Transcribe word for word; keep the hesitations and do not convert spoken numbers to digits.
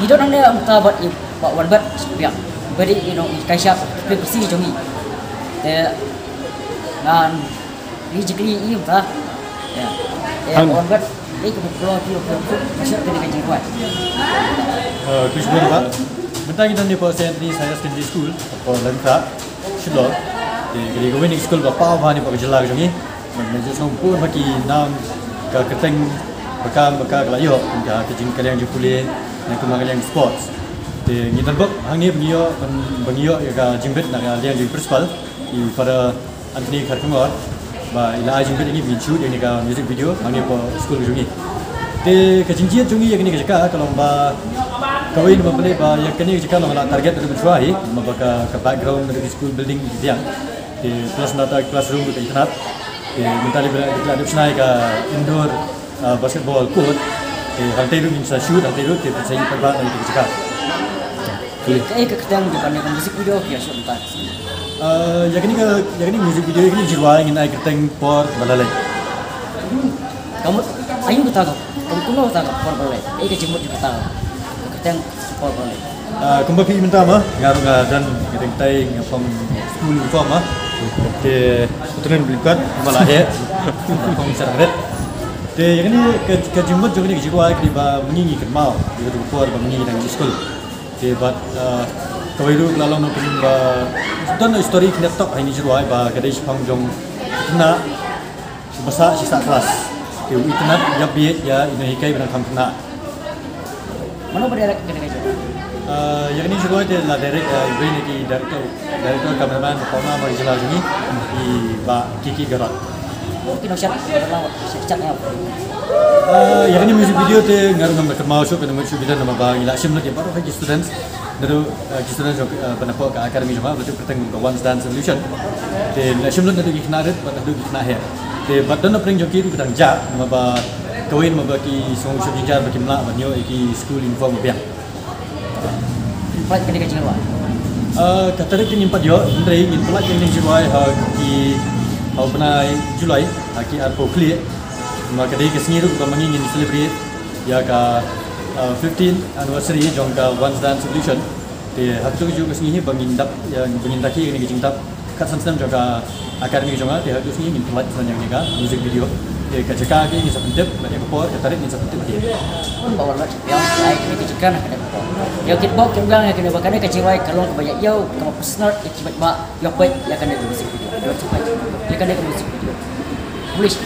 Jong nang ne ang ta bat i ba wan bat biang. Beri ino i kaisa pe pesi jong i. Te ngan i jikri i ta. Ya. Te wan bat i ke buklo ti buklo. Masuk ke dengan jengkuat. Kris Bun ba. Bentang kita ni po Saint Anthony's Higher Secondary School po Lengka. Shilo. Te kali ko winning school ba pa ba ni po jela jong i. Mynta jong pun ba ki nam ka kyrteng ba ka ba ka la ïoh ka ka jingkaliang jingpule na ka ma kaliang sports. Te ngi don bok hangne ba ngi ïoh ba ngi ïoh ka jingbit na ka liang jing principal i Father Anthony Kharkongor ba i la ai jingbit ngi bin shoot ïa ka music video hangne po school jong ngi. Te ka jingjied jong ngi ïa kane ka jaka ka long ba kawei na ba pele ba ïa kane ka jaka long la target da ba shuwa hi ma ba ka ka background da ka school building biang. Te plus nata classroom ka internet. Te mynta li bela dikla dep snai ka indoor basketball court. Te hangtei ruh ngin sa shoot hangtei ruh te sa i pyrba na ita ka jaka. Ka ka ka tang depan ka music video ki shoot ta. Ïa kani ka ïa kani music video ïa kani jirwa ngin ai ka tang por balai. Kamu ayu ka ta ka. Kamu kuno ta ka por balai. Ka jimut ka ta ka tang por balai. Kumba phi mynta ma nga ruh nga don nga dang tai nga phong school uniform ma. Te utren blinkat kumba la he. Phong sar ret. Te ïa kani ka ka jingmut jong kani ka jingkwai kani ba myngi ngi kynmaw ïa ka por ba myngi ngi dang school. Te bad kawei ruh ka la long ba don history kane tok ha ini jingkwai ba ka dei shipang jong kane. Ba sa shi sa class. Te u internet ïa biet ïa ino hikai ba nang kham kena. Mano ba direct kane ka jingkwai? Ïa kane jingkwai te la direct ïa iwei na ki director, director cameraman ba pona ba jela jong ngi i ba Kiki Garot. Ki nong shat ba la shat ïa. Ïa kane music video te nga ruh ngam da kynmaw shuh kane music video namar ba ngi la shim lut ïa baroh ki students. Naduh ki students jong ba na pok ka academy jong nga ba tu kyrteng ka Once Dance Revolution. Te la shim lut naduh ki khynnah rit bad naduh ki khynnah her. Te bad don na pdeng jong ki ruh ki dang jah namar ba kawei namar ba ki song song jingjar ba ki mlah ban ïoh ïa ki school uniform ba biang. Pynpait kane ka jingrwai. Ka tarik ngim pat ïoh hynrei ngin pynlait kane ka jingrwai ha ki ha u bnai July ha ki arphew khlieh. Namar ka dei ka sngi ruh ba ma ngi ngin celebrate ïa ka fifteenth anniversary jong ka Once Dance Revolution. Te ha katu ka juh ka sngi hi ba ngin dap ïa ba ngin dap ïa kane ka jingdap kat san snem jong ka academy jong nga te ha katu ka sngi ngin pynlait san ïa kane ka music video. Te ka jaka ka ngin sa pyntip bad ïa ka por ka tarik ngin sa pyntip ïa. Pun ba wan lat ïa ai kane ka jingkren ha kane ka por. Ïa kitbok ki biang ïa kane ba kane ka jingrwai ka long kaba ïa ïa kaba personal ïa ki bad ba ïa peit ïa kane ka music video. Ïa kane ka music video. Police.